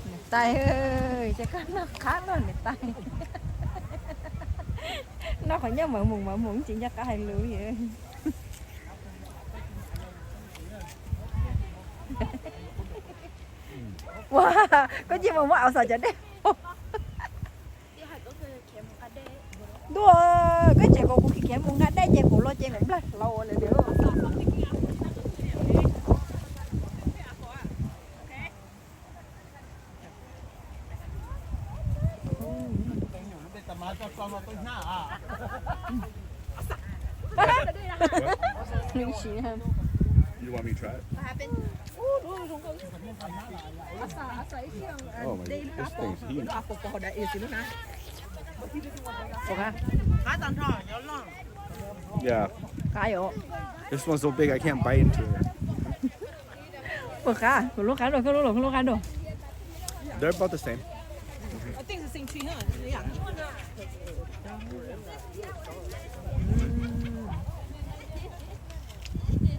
Niam tais, ces koj noj qab no niam tais. Noj qhov nyob mas mus mas mus tsis nco qab hais lus li. Ua, koj cia mus muab aus xas cov dej. Ntuj, koj tseem kom kuv khiav mus nqa dej ces kuv los ces nplawg hlau ua li. You want me to try it? Oh, my, this thing's huge. Yeah. This one's so big I can't bite into it. Puas qab? Kuv lub qab dua, koj lub los koj lub qab dua. They're about the same.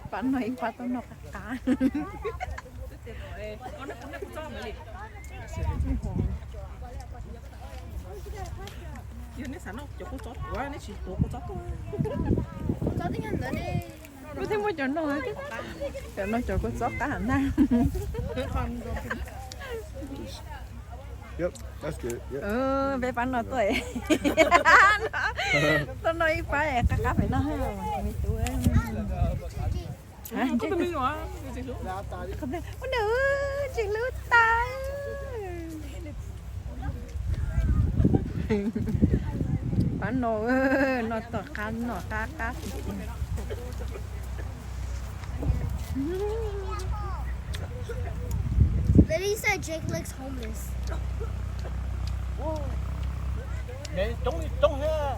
Pab no ib pab tau noj qab qab. Yog neb xav noj cov kua txob tuav, neb tsis tuav kua txob tuaj. Lub thiab muaj cov no, cov no cov kua txob qab ntag. Yep, that's good. Yep. Peb pab no tuaj, tuaj noj ib pab qab qab pem no me tub. Ua nws tsis hlub tas. Pab no, no tom qab no qab qab. Lily said Jake looks homeless. Coob li coob thiab.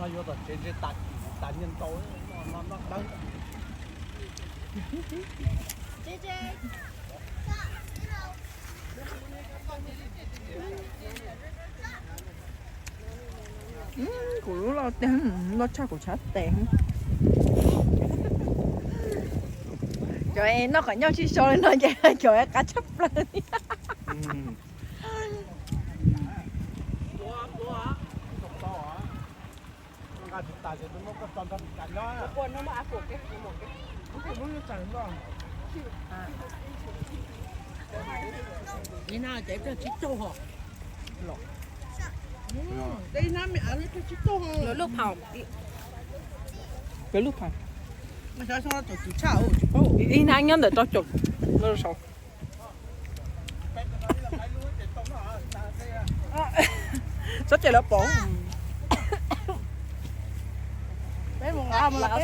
No yuav tom tsev ntshe tas nyiaj ntau, no dawb. Kuv lub loj tiag, loj tshaj kuv tshab tes. Cov noj qhov ncauj tsis so li no ces cov qab tshaj plaws. Lub phaum, ib hnab nyob ntawm rau caum. Txhob ces lawv pom. Peb mus nqa mus, nqa